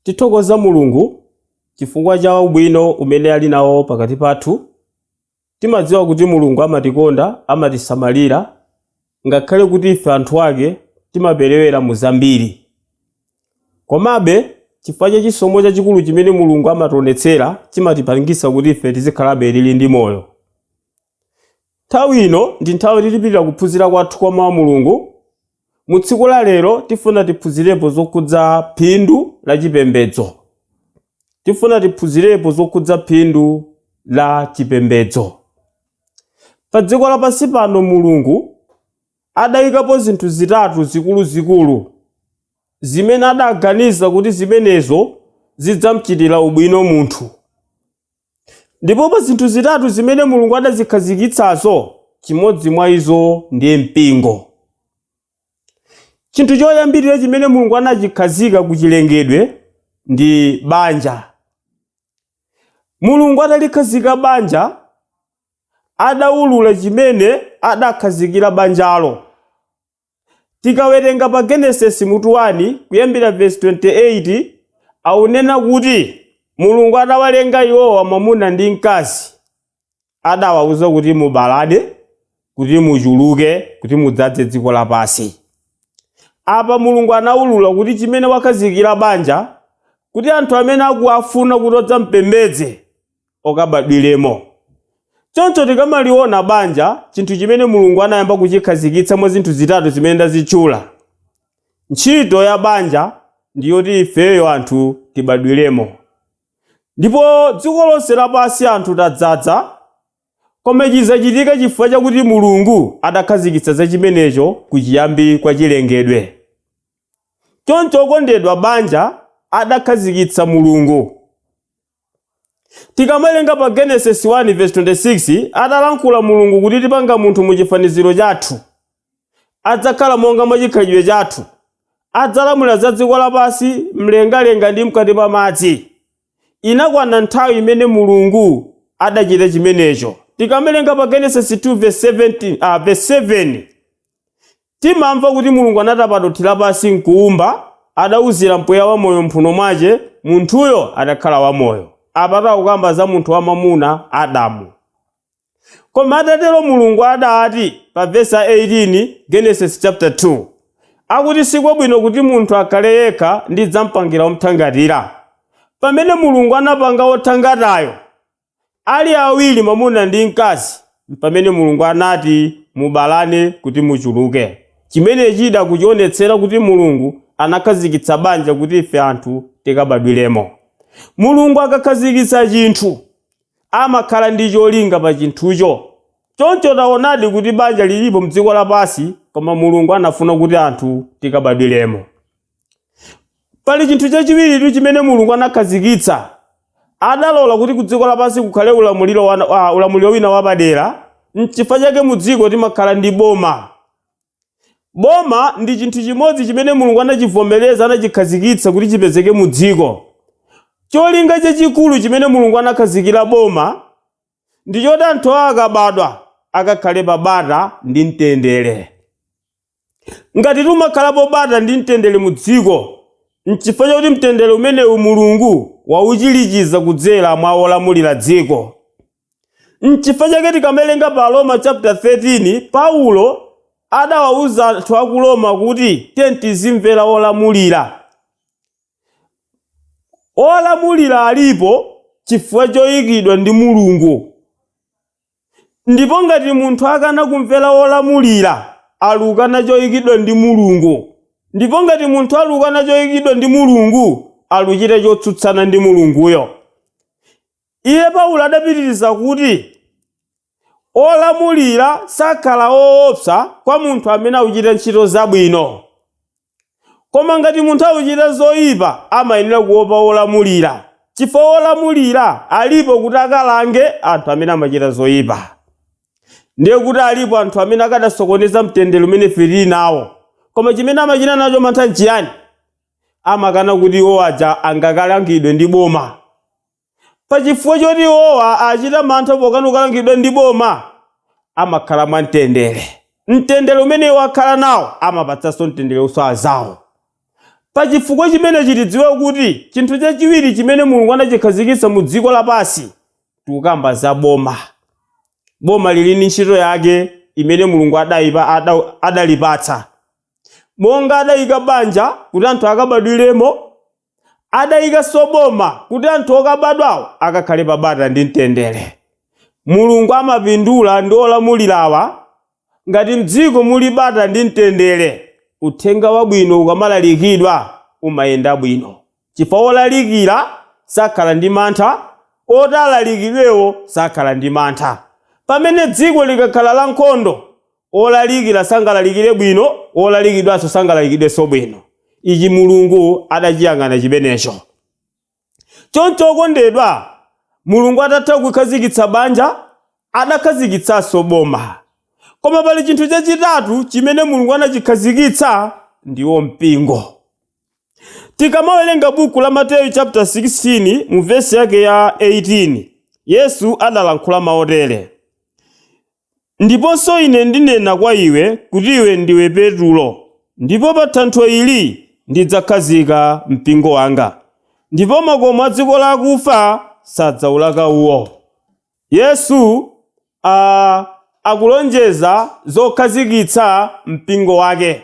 Tithokoza Mulungu chifukwa cha ubwino umene ali nawo pakati pathu. Timadziwa kuti Mulungu amatikonda, amatisamalira, ngakhale kuti ife anthu ake timaperewera mu zambiri. Komabe, chifukwa cha chisomo chachikulu chimene Mulungu amationetsera, chimatipangisa kuti ife tizikhalabe tili ndi moyo. Nthawi ino ndi nthawi titipitira kuphunzira kwathu kwa mawu a Mulungu. Mu tsiku la lero tifuna tiphunzirepo zokhudza phindu la chipembedzo. Tifuna tiphunzirepo zokhudza phindu la chipembedzo. Pa dziko lapansi pano Mulungu adayikapo zinthu zitatu zikuluzikulu zimene adaganiza kuti zimenezo zidzamchitira ubwino munthu. Ndipo pa zinthu zitatu zimene Mulungu adazikhazikitsazo, chimodzi mwa izo ndiye mpingo. Chinthu choyambirira chimene Mulungu anachikhazika ku chilengedwe ndi banja. Mulungu atalikhazika banja, adawulula chimene adakhazikira banjalo. Tikawerenga pa Genesis mutu 1 kuyambira verse 28, aunena kuti Mulungu adawalenga iwowa mwamuna ndi mkazi, adawawuza kuti mubalane, kuti muchuluke, kuti mudzadze dziko lapansi. Apa Mulungu anawulula kuti chimene wakhazikira banja, kuti anthu amene akuwafuna kuti odzampembedze okabadwiremo. Choncho tikamaliona banja, chinthu chimene Mulungu anayamba kuchikhazikitsa mwa zinthu zitatu zimene ndazitchula, ntchito ya banja ndiyoti ifeyo anthu tibadwiremo. Ndipo dziko lonse lapansi anthu tadzadza, koma ichi zachitika chifukwa chakuti Mulungu adakhazikitsa za chimenecho kuchiyambi kwa chilengedwe. Choncho okondedwa, banja adakhazikitsa Mulungu. Tikamawerenga pa Genesis 1 verse 26, atalankhula Mulungu kuti tipanga munthu mu chifaniziro chathu, adzakhala monga mwa chikhalidwe chathu, adzalamulira za dziko lapansi, mlengalenga ndi mkati mwa madzi. Inakwana nthawi imene Mulungu adachita chimenecho. Tikamawerenga pa Genesis 2 verse 17, verse 7, timamva kuti Mulungu anatapa dothi lapansi nkuumba, adawuzira mpweya wa moyo mphuno mwache, munthuyo adakhala wamoyo. Apa takukamba za munthu wamwamuna Adamu. Koma atatero Mulungu adati pa verse 18, Genesis chapter 2, akuti sikwabwino kuti munthu akhale yekha, ndidzamupangira womthangatira. Pamene Mulungu anapanga wothangatayo ali awiri, mwamuna ndi mkazi, pamene Mulungu anati mubalane kuti muchuluke. Chimene chida kuchionetsera kuti Mulungu anakhazikitsa banja kuti ife anthu tikabadwiremo. Mulungu akakhazikitsa chinthu, amakhala ndi cholinga pa chinthucho. Choncho taonadi kuti banja lilipo mdziko lapansi, koma Mulungu anafuna kuti anthu tikabadwiremo. Pali chinthu chachiwiritu chimene Mulungu anakhazikitsa. Adalola kuti ku dziko lapansi kukhale ulamuliro wina wapadera. Nchifukwa chake mu dziko timakhala ndi boma. Boma ndi chinthu chimodzi chimene Mulungu anachivomereza, anachikhazikitsa kuti chipezeke mu dziko. Cholinga chachikulu chimene Mulungu anakhazikira boma ndi choti anthu akabadwa akakhale pabata ndi mtendere. Ngati timakhalapo bata ndi mtendere mu dziko, nchifukwa chakuti mtendere umenewu Mulungu wauchirikiza kudzera mwa olamulira dziko. Nchifukwa chake tikamawerenga pa Roma chapter 13, Paulo adawawuza anthu aku Roma kuti tiye tizimvera olamulira. Olamulira alipo chifukwa choyikidwa ndi Mulungu. Ndipo ngati munthu akana kumvera olamulira, alukana choyikidwa ndi Mulungu. Ndipo ngati munthu alukana choyikidwa ndi Mulungu, aluchita chotsutsana ndi Mulunguyo. Iye Paulo adapitiriza kuti olamulira sakhala woopsa kwa munthu amene akuchita ntchito zabwino. Koma ngati munthu akuchita zoyipa, amayenera kuopa olamulira, chifukwa olamulira alipo kuti akalange anthu amene amachita zoyipa. Ndiye kuti alipo anthu amene akadasokoneza mtendere umene ife tili nawo, koma chimene amachita nacho mantha nchiyani? Amakana kuti iwo aja angakalangidwe ndi boma. Pachifukwa choti iwowa achita mantha pokana kukalangidwa ndi boma, amakhala mwamtendere. Mtendere umene iwo akhala nawo amapatsanso mtendere uso azawo. Pa chifukwa chimenechi tidziwe kuti chinthu chachiwiri chimene Mulungu anachikhazikitsa mu dziko lapansi, tikukamba za boma. Boma lili ndi ntchito yake imene Mulungu adalipatsa. Monga adayika banja kuti anthu akabadwiremo, adayikanso boma kuti anthu okabadwawo akakhale pa bata ndi mtendere. Mulungu amapindula ndi olamulirawa ngati mdziko muli bata ndi mtendere. Uthenga wabwino ukamalalikidwa umayenda bwino, chifukwa olalikira sakhala ndi mantha, oti alalikidwewo sakhala ndi mantha. Pamene dziko likakhala la nkhondo, olalikira sangalalikire bwino, olalikidwanso sangalalikidwenso bwino. Ichi Mulungu adachiyang'ana chimenecho. Choncho okondedwa, Mulungu atatha kukhazikitsa banja, adakhazikitsanso boma. Koma pali chinthu chachitatu chimene Mulungu anachikhazikitsa, ndiwo mpingo. Tikamawerenga buku la Mateyu chapter 16 mu vesi yake ya 18, Yesu adalankhula maotere: Ndiponso ine ndinena kwa iwe kuti iwe ndiwe Petulo, ndipo pa thanthwe ili ndidzakhazika mpingo wanga, ndipo makomo a dziko lakufa sadzaulaka uwo. Yesu akulonjeza zokhazikitsa mpingo wake.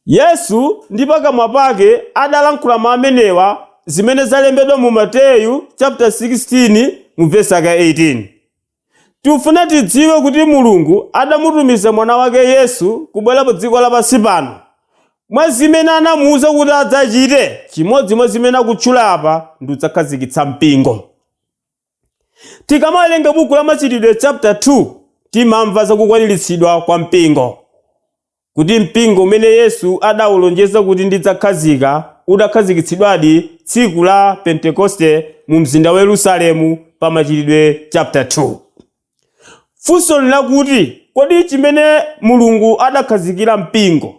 Yesu ndi pakamwa pake adalankhula mawu amenewa zimene zalembedwa mu Mateyu chapter 16 mu vesi yake 18. Tifuna tidziwe kuti Mulungu adamutumiza mwana wake Yesu kubwera pa dziko lapansi pano. Mwa zimene anamuwuza kuti adzachite, chimodzi mwa zimene akutchula apa ndi kudzakhazikitsa mpingo. Tikamawerenga buku la Machitidwe chapter 2, timamva zakukwaniritsidwa kwa mpingo, kuti mpingo umene Yesu adawulonjeza kuti ndidzakhazika udakhazikitsidwadi tsiku la Pentekoste mu mzinda wa Yerusalemu pa Machitidwe chapter 2. Funso lakuti, kodi chimene Mulungu adakhazikira mpingo,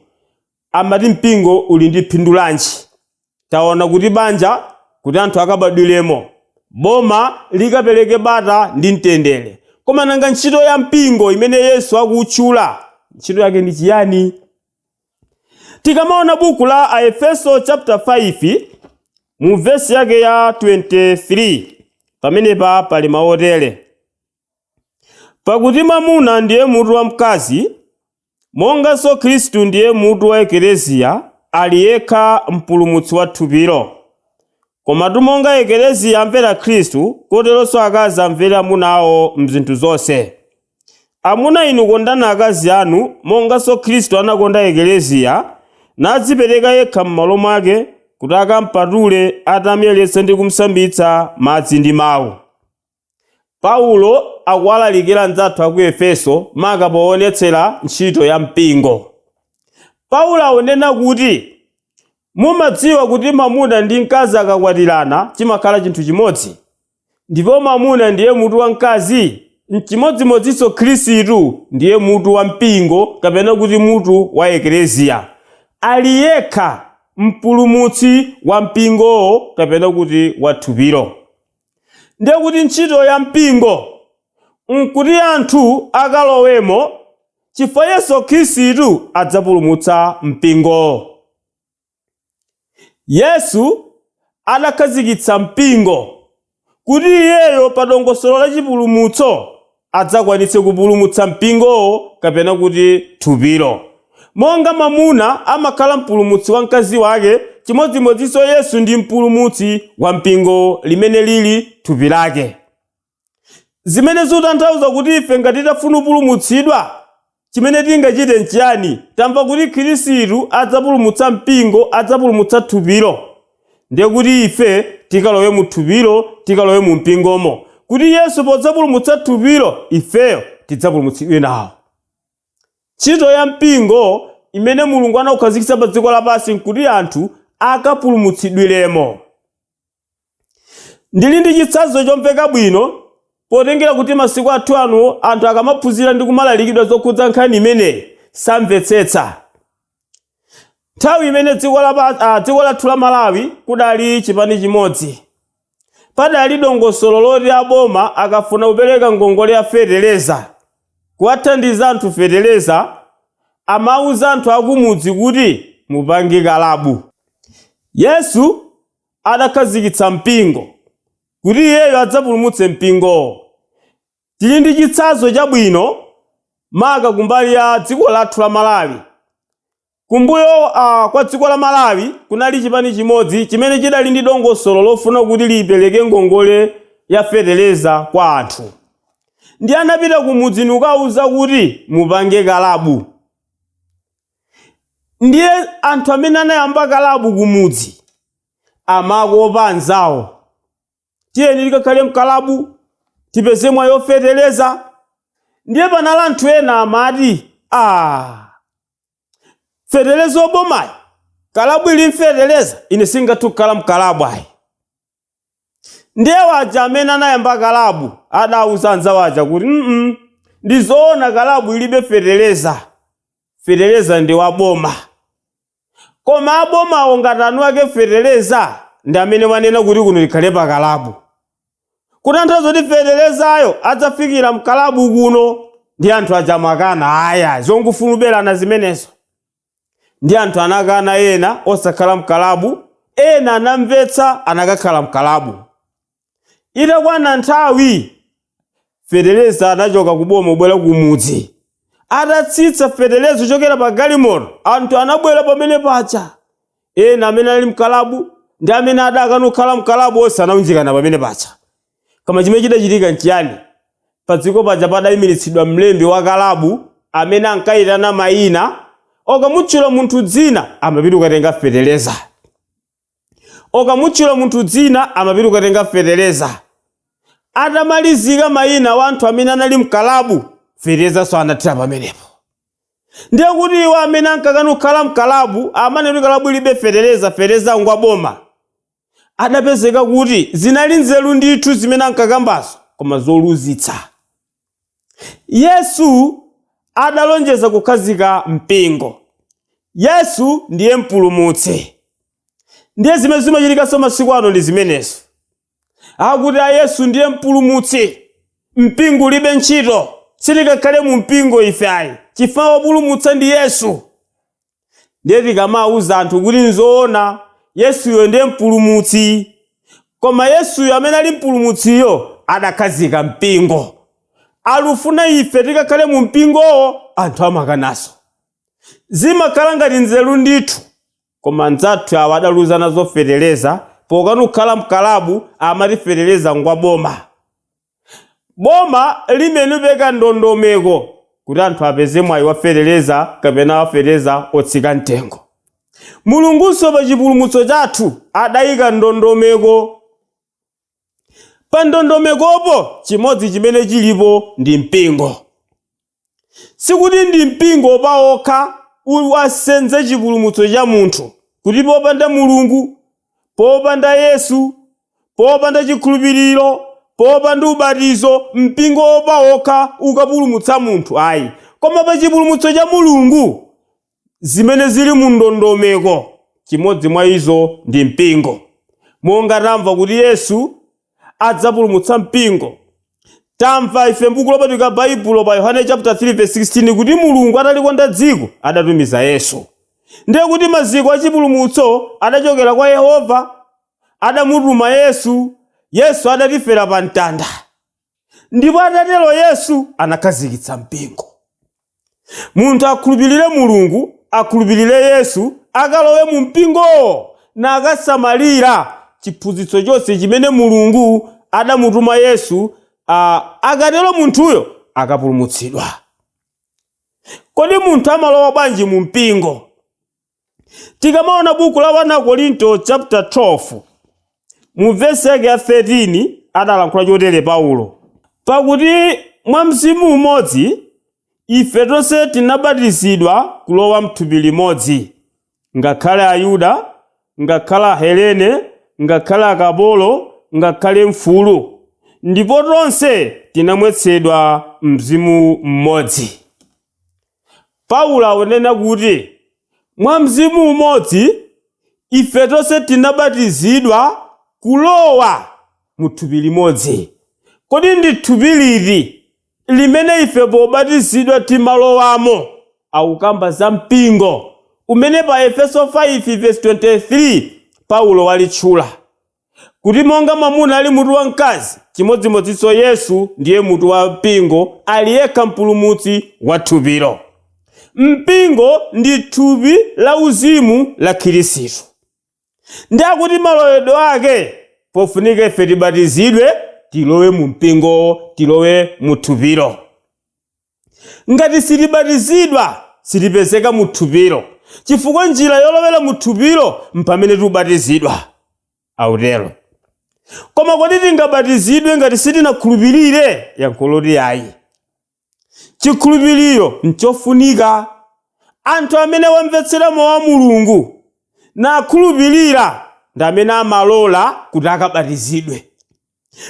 amati mpingo uli ndi phindu lanji? Taona kuti banja kuti anthu akabadwiremo, boma likapereke bata ndi mtendere. Koma nanga ntchito ya mpingo imene Yesu akutchula, ntchito yake ndi chiyani? Tikamaona buku la Aefeso chapter 5 mu vesi yake ya 23, pamenepa pali mawu otere: Pakuti mwamuna ndiye mutu wa mkazi, monganso Khristu ndiye mutu wa Ekeleziya, ali yekha mpulumutsi wa thupilo. Komatu monga Ekeleziya amvera Khristu, koteronso akazi amvera amuna awo mzinthu zonse. Amuna inu, kondani akazi anu, monganso Khristu anakonda Ekeleziya, nadzipereka yekha m'malo mwake, kuti akampatule, atamuyeretsa ndi kumsambitsa madzi ndi mawu. Paulo akuwalalikira anzathu aku Efeso maka poonetsera ntchito ya mpingo. Paulo akunena kuti mumadziwa kuti mwamuna ndi mkazi akakwatirana chimakhala chinthu chimodzi, ndipo mwamuna ndiye mutu wa mkazi. Mchimodzimodzinso Khristu ndiye mutu wa mpingo, kapena kuti mutu wa Ekeleziya. Ali yekha mpulumutsi wa mpingowo, kapena kuti wa thupilo. Ndiye kuti ntchito ya mpingo nkuti anthu akalowemo, chifukwa Yesu Khristu adzapulumutsa mpingo. Yesu adakhazikitsa mpingo kuti iyeyo pa dongosolo la chipulumutso adzakwanitse kupulumutsa mpingowo, kapena kuti thupilo. Monga mwamuna amakhala mpulumutsi wa mkazi wake, chimodzimodzinso Yesu ndi mpulumutsi wa mpingo limene lili thupi lake. Zimene zikutanthauza kuti ife ngati tafuna kupulumutsidwa, chimene tingachite nchiyani? Tamva kuti Khristu adzapulumutsa mpingo, adzapulumutsa thupilo. Ndiye kuti ife tikalowe mu thupilo, tikalowe mu mpingomo, kuti Yesu podzapulumutsa thupilo, ifeyo tidzapulumutsidwe nawo. Ntchito ya mpingo imene Mulungu anaukhazikitsa pa dziko lapansi nkuti anthu akapulumutsidwiremo. Ndili ndi chitsanzo chomveka bwino potengera kuti masiku athu ano anthu akamaphunzira ndi kumalalikidwa zokhudza nkhani imeneyi samvetsetsa. Nthawi imene dziko lathu la Malawi kudali chipani chimodzi, padali dongosolo loti aboma akafuna kupereka ngongole ya feteleza kuwathandiza anthu feteleza, amauza anthu akumudzi kuti mupange kalabu. Yesu adakhazikitsa mpingo kuti iyeyo adzapulumutse mpingowo. Tili ndi chitsanzo chabwino maka kumbali ya dziko lathu la Malawi. Kumbuyo kwa dziko la Malawi kunali chipani chimodzi chimene chidali ndi dongosolo lofuna kuti lipereke ngongole ya feteleza kwa anthu. Ndiye anapita kumudzi nikukawuza kuti mupange kalabu. Ndiye anthu amene anayamba kalabu kumudzi amakopa anzawo, tiyeni tikakhale mkalabu tipeze mwayi ofeteleza. Ndiye panali anthu ena amati, ah, feteleza obomayo, kalabu ili mfeteleza, ine singathe kukhala mkalabu ayi. Ndiye waja amene anayamba kalabu adawuza anzawo aja kuti ndi zoona kalabu ilibe feteleza, feteleza ndi waboma, koma abomawo ngati anu ake feteleza ndi amene wanena kuti kuno likhale pa kalabu, kutanthauza kuti fetelezayo adzafikira mkalabu kuno. Ndi anthu aja makana, aya zongofuna zimenezo. Ndi anthu anakana, ena osakhala mkalabu, ena anamvetsa anakakhala mkalabu. Itakwana nthawi, feteleza anachoka kuboma kubwera kumudzi. Atatsitsa feteleza kuchokera pa galimoto, anthu anabwera pamene paja, ena amene ali mkalabu ndi amene adakana kukhala mkalabu onse anaunjikana pamene paja. Koma chimene chidachitika nchiyani? Pa dziko paja padayimiritsidwa mlembi wa kalabu amene ankayitana mayina. Okamutchula munthu dzina, amapita kukatenga feteleza. Okamutchula munthu dzina, amapita kukatenga feteleza. Atamalizika mayina wa anthu amene anali mkalabu, fetelezanso anathira pamenepo. Ndiye kuti iwo amene ankakana kukhala mkalabu, amene kuti kalabu ilibe feteleza, feteleza ngwaboma, adapezeka kuti zinali nzeru ndithu zimene ankakambazo, koma zoluzitsa. Yesu adalonjeza kukhazika mpingo. Yesu ndiye mpulumutsi. Ndiye zimene zimachitikanso masiku ano ndi zimenezo, akuti a Yesu ndiye mpulumutsi, mpingo ulibe ntchito, sitikakhale mu mpingo ife ayi, chifukwa wopulumutsa ndi Yesu. Ndiye tikamawuza anthu kuti nzoona Yesuyo ndiye mpulumutsi, koma Yesuyo amene ali mpulumutsiyo adakhazika mpingo, alufuna ife tikakhale mu mpingowo, anthu amakanaso. Zimakhala ngati nzeru ndithu, koma anzathu awa adaluza nazo feteleza pokana kukhala mkalabu. Amati feteleza ngwaboma. Boma limene lipeka ndondomeko kuti anthu apeze mwayi wa feteleza kapena wa feteleza otsika mtengo. Mulungunso pa chipulumutso chathu adayika ndondomeko. Pa ndondomekopo chimodzi chimene chilipo ndi mpingo. Sikuti ndi mpingo pawokha wasenze chipulumutso cha munthu, kuti popanda Mulungu, popanda Yesu, popanda chikhulupiriro, popanda ubatizo, mpingo pawokha ukapulumutsa munthu ayi. Koma pa chipulumutso cha Mulungu, zimene zili mu ndondomeko, chimodzi mwa izo ndi mpingo. Monga tamva kuti Yesu adzapulumutsa mpingo, tamva ife m'buku lopatulika Baibulo pa Yohane chapter 3 verse 16 kuti Mulungu atalikonda dziko adatumiza Yesu. Ndiye kuti maziko a chipulumutso adachokera kwa Yehova, adamutuma Yesu, Yesu adatifera pa mtanda, ndipo atatero Yesu anakhazikitsa mpingo. Munthu akhulupirire Mulungu, akhulupirire Yesu, akalowe mu mpingowo na akasamalira chiphunzitso chonse chimene Mulungu adamutuma Yesu, akatero munthuyo akapulumutsidwa. Kodi munthu amalowa bwanji mu mpingo? Tikamaona buku la 1 Korinto chapter 12 mu vesi yake ya 13, adalankhula chotere Paulo: pakuti mwa mzimu umodzi ife tonse tinabatizidwa kulowa mthupi limodzi, ngakhale Ayuda, ngakhale Ahelene, ngakhale akapolo, ngakhale mfulu, ndipo tonse tinamwetsedwa mzimu mmodzi. Paulo akunena kuti mwa mzimu umodzi ife tonse tinabatizidwa kulowa mu thupi limodzi. Kodi ndi thupi liti limene ife pobatizidwa timalowamo? Akukamba za mpingo. umene pa Efeso 5 verse 23 Paulo walitchula kuti monga mwamuna ali mutu wa mkazi, chimodzimodzinso Yesu ndiye mutu wa mpingo, ali yekha mpulumutsi wa thupilo. Mpingo ndi thupi la uzimu la Khristu. Ndi akuti malowedwe ake pofunika ife tibatizidwe, tilowe mu mpingo, tilowe mu thupilo. Ngati sitibatizidwa, sitipezeka mu thupilo, chifukwa njira yolowera mu thupilo mpamene tikubatizidwa, autero. Koma kodi tingabatizidwe ngati sitinakhulupirire? Yankho loti ayi. Chikhulupiriro nchofunika. Anthu amene wamvetsera mawu a Mulungu nakhulupirira ndi amene amalola kuti akabatizidwe.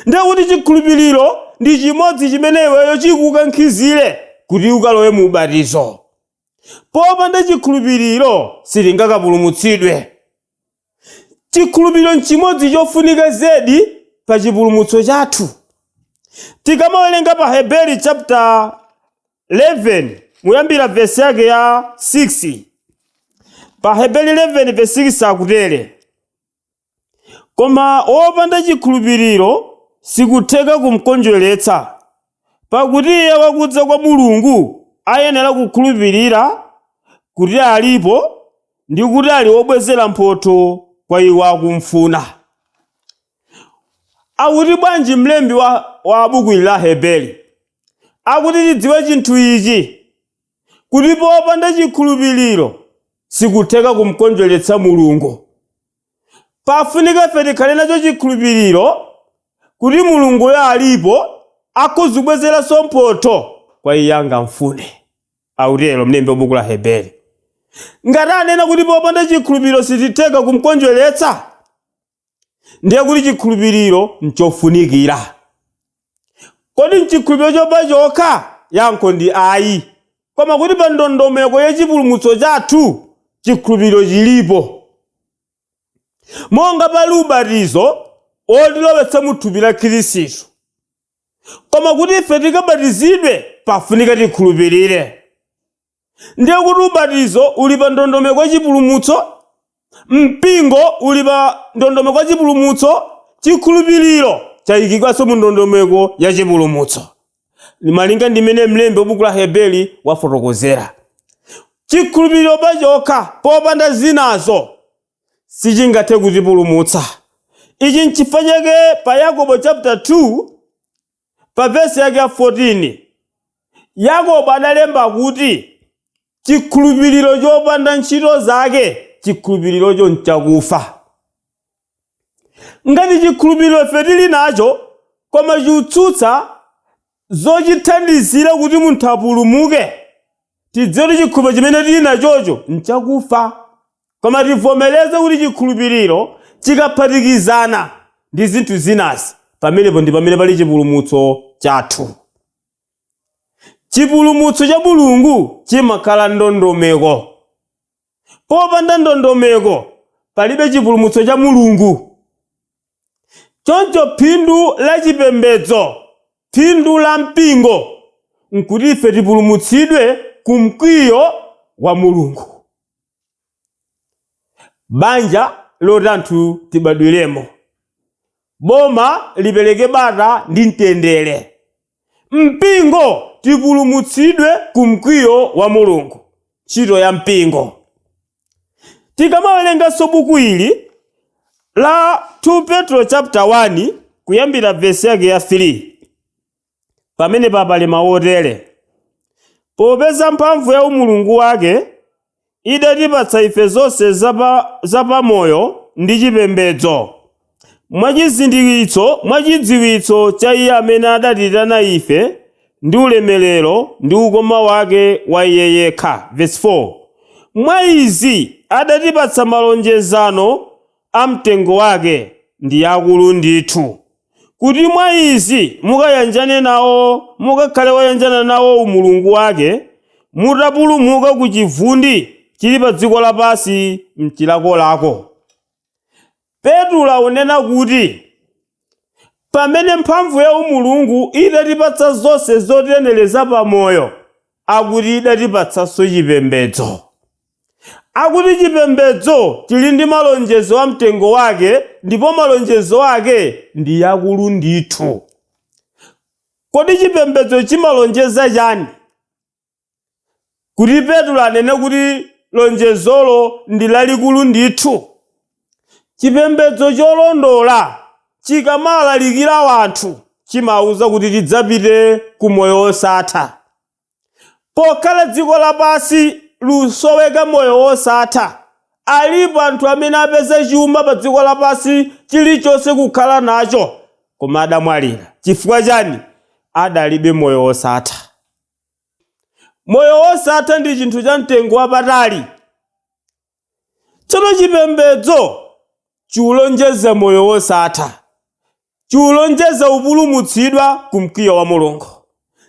Ndiye kuti chikhulupiriro ndi chimodzi chimene iweyo chikukankhizire kuti ukalowe mu ubatizo. Popanda chikhulupiriro sitingakapulumutsidwe. Chikhulupiriro nchimodzi chofunika zedi pa chipulumutso chathu. Tikamawerenga pa Heberi chapter 11 muyambira vesi yake ya 6, pa Heberi 11 verse 6 akutere: koma wopanda chikhulupiriro sikutheka kumkondweretsa, pakuti iye wakudza kwa Mulungu ayenera kukhulupirira kuti alipo ndi kuti ali wobwezera mphotho kwa iwo akumfuna. Akuti bwanji mlembi wa buku ili la Heberi? Akuti tidziwe chinthu ichi, kuti popanda chikhulupiriro sikutheka kumkondweretsa Mulungu. Pafunika ife tikhale nacho chikhulupiriro kuti Mulunguyo alipo, akhoza kubwezeranso mphotho kwa iye angamfune, autero mlembi wa buku la Heberi. Ngati anena kuti popanda chikhulupiriro sititheka kumkondweretsa, ndiye kuti chikhulupiriro nchofunikira. Kodi nchikhulupiriro chopa chokha? Yankho ndi ayi. Koma kuti pa ndondomeko ya chipulumutso chathu chikhulupiriro chilipo. Monga pali ubatizo otilowetsa mu thupi la Khristu, koma kuti ife tikabatizidwe pafunika tikhulupirire. Ndiye kuti ubatizo uli pa ndondomeko ya chipulumutso, mpingo uli pa ndondomeko ya chipulumutso, chikhulupiriro chayikidwanso mu ndondomeko ya chipulumutso, malinga ndi mmene mlembi wa buku la Heberi wafotokozera. Chikhulupiriro pachokha popanda zinazo sichingathe kutipulumutsa. Ichi nchifukwa chake pa Yakobo chapter 2 pa vesi yake ya 14 Yakobo adalemba kuti chikhulupiriro chopanda ntchito zake, chikhulupirirocho nchakufa. Ngati chikhulupiriro ife tili nacho koma chikutsutsa zochithandizira kuti munthu apulumuke, tidziwe kuti chikhulupiriro chimene tili nachocho nchakufa. Koma tivomereze kuti chikhulupiriro chikaphatikizana ndi zinthu zinazi, pamenepo ndi pamene pali chipulumutso chathu. Chipulumutso cha Mulungu chimakhala ndondomeko. Popanda ndondomeko palibe chipulumutso cha Mulungu. Choncho phindu la chipembedzo, phindu la mpingo, nkuti ife tipulumutsidwe ku mkwiyo wa Mulungu. Banja loti anthu tibadwiremo, boma lipereke bata ndi mtendere, mpingo tipulumutsidwe ku mkwiyo wa Mulungu, ntchito ya mpingo. Tikamawerenganso buku ili la 2 Petro chapter 1 kuyambira vesi yake ya 3, pamene papali mawu otere: popeza mphamvu ya umulungu wake idatipatsa ife zonse zapamoyo ndi chipembedzo, mwachizindikiritso, mwachidziwitso cha iye amene adatitana ife ndi ulemerero ndi ukoma wake wa iye yekha. Verse 4, mwa izi adatipatsa malonjezano a mtengo wake ndi akulu ndithu, kuti mwa izi mukayanjane nawo, mukakhale woyanjana nawo umulungu wake, mutapulumuka ku chivundi chili pa dziko lapansi mchilakolako. Petro akunena kuti pamene mphamvu ya umulungu idatipatsa zonse zotiyenereza pamoyo, akuti idatipatsanso chipembedzo. Akuti chipembedzo chili ndi malonjezo a mtengo wake, ndipo malonjezo ake ndi akulu ndithu. Kodi chipembedzo chimalonjeza chani kuti Petro anene kuti lonjezolo ndi lalikulu ndithu? Chipembedzo cholondola chikamalalikira wanthu chimauza kuti tidzapite ku moyo wosatha. Pokhala dziko lapansi lusoweka moyo wosatha, alipo anthu amene apeza chuma pa dziko lapansi, chilichonse kukhala nacho, koma adamwalira. Chifukwa chani? Adalibe moyo wosatha. Moyo wosatha ndi chinthu cha mtengo wapatali. Tsono chipembedzo chiulonjeza moyo wosatha, chiulonjeza upulumutsidwa ku mkwiyo wa Mulungu.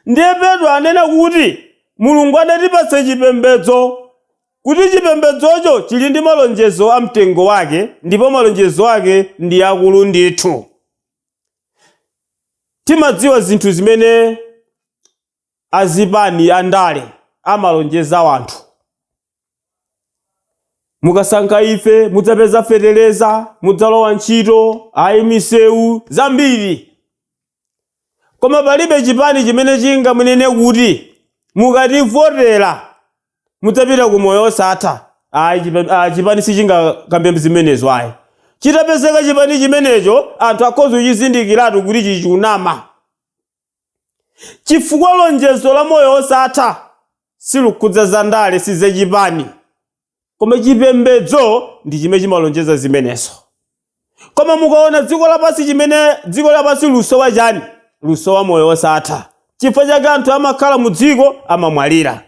Ndiye Petro anena kuti Mulungu adatipatsa chipembedzo, kuti chipembedzocho chili ndi malonjezo a mtengo wake, ndipo malonjezo ake ndi akulu ndithu. Timadziwa zinthu zimene azipani andale amalonjeza wanthu. Mukasankha ife mudzapeza feteleza, mudzalowa ntchito, ayi misewu zambiri. Koma palibe chipani chimene chingamunene kuti mukativotera mudzapita ku moyo wosatha. Ayi, chipani sichingakambe zimenezo ayi. Chitapezeka chipani chimenecho, anthu akhoza kuchizindikiratu kuti chichunama, chifukwa lonjezo la moyo wosatha silukhudza zandale, sizachipani. Koma chipembedzo ndi chimene chimalonjeza zimenezo. Koma mukaona dziko lapansi, chimene dziko lapansi lusowa chani? Lusowa moyo wosatha. Chifukwa chake anthu amakhala mu dziko, amamwalira.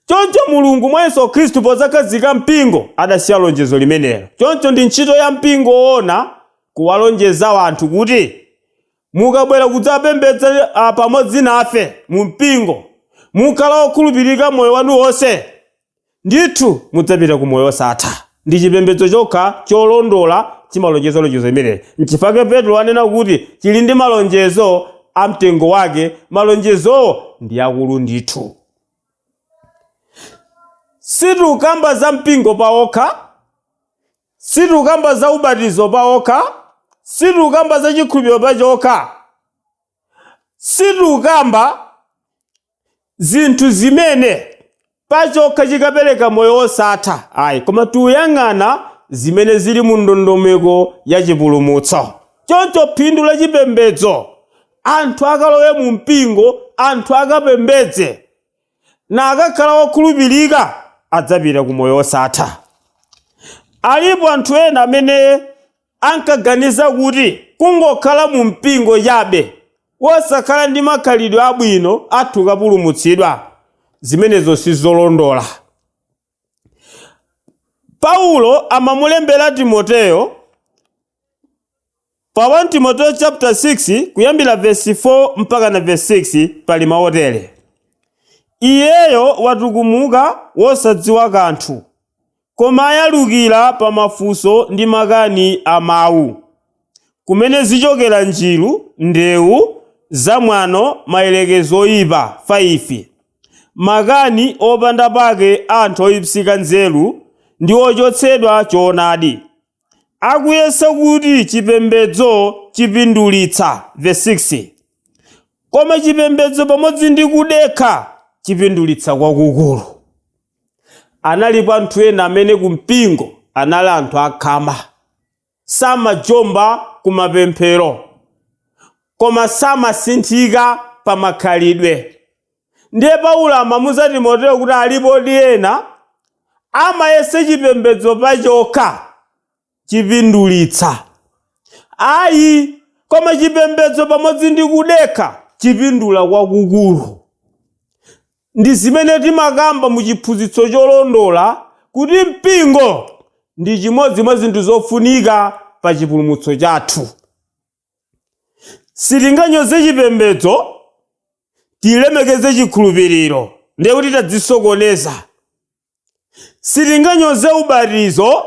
Choncho Mulungu mwa Yesu Khristu podzakhazika mpingo adasiya lonjezo limenelo. Choncho ndi ntchito ya mpingo woona kuwalonjeza anthu kuti mukabwera kudzapembedza pamodzi nafe mu mpingo, mukhala okhulupirika moyo wanu wonse, ndithu mudzapita ku moyo wosatha. Ndi chipembedzo chokha cholondola chimalonjeza lonjezo limeneli. Nchifukwa Petro anena kuti chili ndi malonjezo a mtengo wake, malonjezowo ndi akulu ndithu. Sitikukamba za mpingo pawokha, sitikukamba za ubatizo pawokha, sitikukamba za chikhulupiriro pachokha, sitikukamba zinthu zimene pachokha chikapereka moyo wosatha ayi, koma tikuyang'ana zimene zili mu ndondomeko ya chipulumutso. Choncho phindu la chipembedzo, anthu akalowe mu mpingo, anthu akapembedze na akakhala okhulupirika, adzapita ku moyo wosatha. Alipo anthu ena amene ankaganiza kuti kungokhala mu mpingo chabe, wosakhala ndi makhalidwe abwino, athu kapulumutsidwa. Zimenezo sizolondola. Paulo amamulembera Timoteyo pa 1 Timoteyo chapter 6 kuyambira verse 4 mpaka na verse 6, pali maotere: Iyeyo watukumuka wosadziwa kanthu, koma ayalukira pa mafunso ndi makani a mawu, kumene zichokera njiru, ndewu zamwano, mayerekezo oyipa. 5 Makani opanda pake anthu oyipsika nzeru ndi ochotsedwa choonadi, akuyesa kuti chipembedzo chipindulitsa. Verse 6: Koma chipembedzo pamodzi ndi kudekha chipindulitsa kwakukulu. Analipo anthu ena amene kumpingo anali anthu akhama, samajomba kumapemphero, koma samasinthika pa makhalidwe. Ndiye Paulo amamuza Timoteyo kuti alipo ena amayesa chipembedzo pachokha chipindulitsa. Ayi, koma chipembedzo pamodzi ndi kudekha chipindula kwakukulu. Ndi zimene timakamba mu chiphunzitso cholondola kuti mpingo ndi chimodzi mwa zinthu zofunika pa chipulumutso chathu. Sitinganyoze chipembedzo, tilemekeze chikhulupiriro, ndiye kuti tadzisokoneza. Sitinganyoze ubatizo,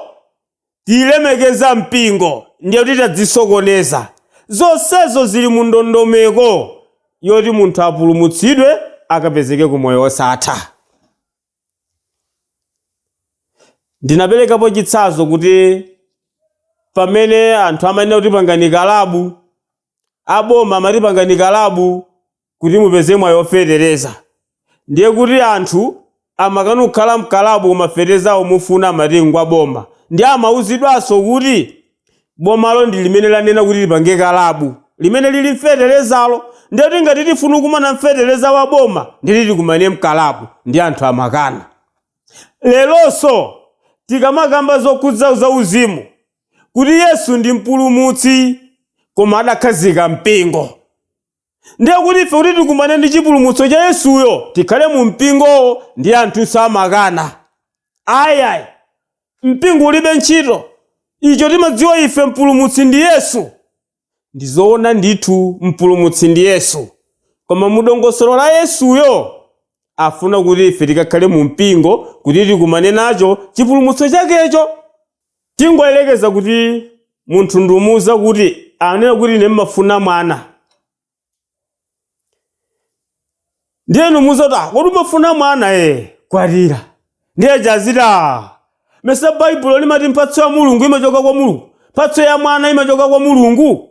tilemekeza mpingo, ndiye kuti tadzisokoneza. Zonsezo zili mu ndondomeko yoti munthu apulumutsidwe, akapezeke ku moyo wosatha. Ndinaperekapo chitsanzo kuti pamene anthu amanena kuti pangani kalabu, aboma amati pangani kalabu kuti mupeze mwayi ofetereza, ndiye kuti anthu amakana kukhala mkalabu koma feterezawo mufuna amati ngwa boma. Ndiye amauzidwanso kuti bomalo ndi limene lanena kuti lipange kalabu limene lili mfeterezalo, ndiye kuti ngati tifuna kukumana mfetereza wa boma ndili tikumane mkalabu, ndi anthu amakana. Leronso tikamakamba zokhudza zauzimu kuti Yesu ndi mpulumutsi koma adakhazika mpingo, ndiye kuti ife kuti tikumane ndi chipulumutso cha Yesuyo tikhale mu mpingowo, ndi anthu samakana. Ayayi, mpingo ulibe ntchito, icho timadziwa ife mpulumutsi ndi Yesu. Ndizoona ndithu, mpulumutsi ndi Yesu, koma mudongosolo la Yesuyo afuna kuti ife tikakhale mu mpingo kuti tikumane nacho chipulumutso chakecho. Tingoyerekeza kuti munthu ndiumuwuza kuti anena kuti ine mmafuna mwana, ndiye numuwuza kuti kodi umafuna mwana kwatira. Ndiye chazita mesa Baibulo limati mphatso ya Mulungu imachoka kwa Mulungu, mphatso ya mwana imachoka kwa Mulungu.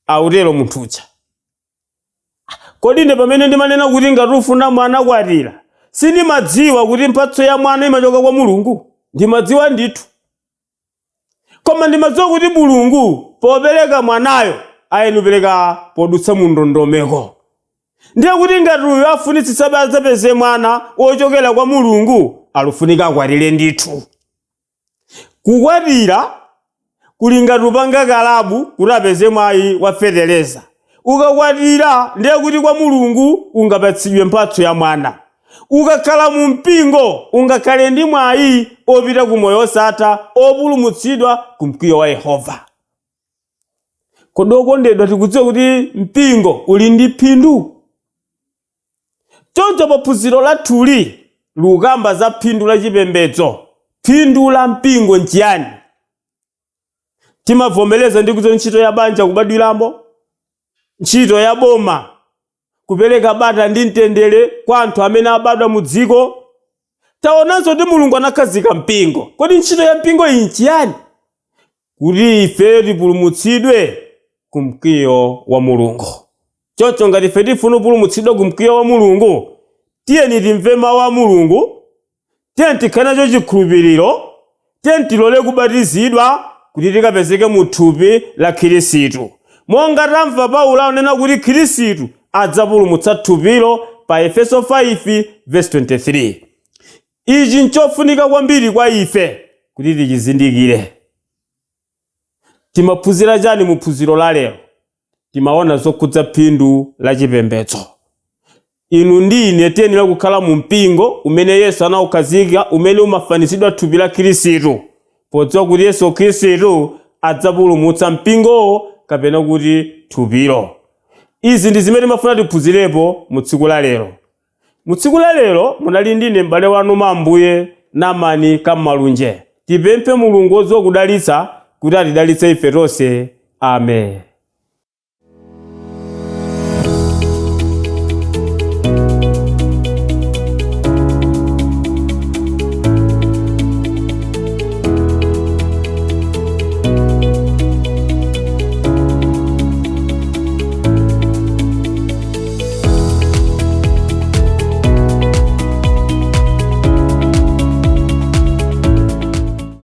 Autero munthu uja. Kodi ine pamene ndimanena kuti ngati ufuna mwana kwatira, sindimadziwa kuti mphatso ya mwana imachoka kwa Mulungu? Ndimadziwa ndithu, koma ndimadziwa kuti Mulungu popereka mwanayo ayenupereka podutsa mu ndondomeko. Ndiye kuti ngati uyu afunitsitsa adzapeze mwana wochokera kwa Mulungu, alufunika akwatire ndithu. Kukwatira kuli ngati upanga kalabu kuti apeze mwayi wa fetereza. Ukakwatira ndiye kuti kwa Mulungu ungapatsidwe mphatso ya mwana. Ukakhala mu mpingo ungakhale ndi mwayi opita ku moyo osatha, opulumutsidwa ku mkwiyo wa Yehova. Kodi okondedwa, tikudziwa kuti mpingo uli ndi phindu? Choncho pa phunziro lathuli likukamba za phindu la chipembedzo. Phindu la mpingo nchiyani? Timavomereza ndi kudziwa ntchito ya banja kubadwiramo, ntchito ya boma kupereka bata ndi mtendere kwa anthu amene abadwa mu dziko. Taonanso kuti Mulungu anakhazika mpingo. Kodi ntchito ya mpingo iyi nchiyani? Kuti ife tipulumutsidwe ku mkwiyo wa Mulungu. Choncho ngati ife tifuna kupulumutsidwa ku mkwiyo wa Mulungu, tiyeni timve mawu a Mulungu, tiyeni tikhale nacho chikhulupiriro, tiyeni tilole kubatizidwa kuti tikapezeke mu thupi la Khristu. Monga tamva Paulo anena kuti Khristu adzapulumutsa thupilo pa Efeso 5 verse 23. Ichi nchofunika kwambiri kwa ife kuti tichizindikire. Timaphunzira chani mu phunziro la lero? Timaona zokhudza phindu la chipembedzo. Inu ndi ine tiyenera kukhala mu mpingo umene Yesu anawukhazika, umene umafanizidwa thupi la Khristu, podziwa kuti Yesu Khristu adzapulumutsa mpingowo kapena kuti thupilo. Izi ndi zimene timafuna tiphunzirepo mu tsiku la lero. Mu tsiku la lero munali ndine m'bale wanu mwa Ambuye Namani Kammalunje. Tipemphe Mulungu wodziwa kudalitsa kuti atidalitse ife tonse. Amen.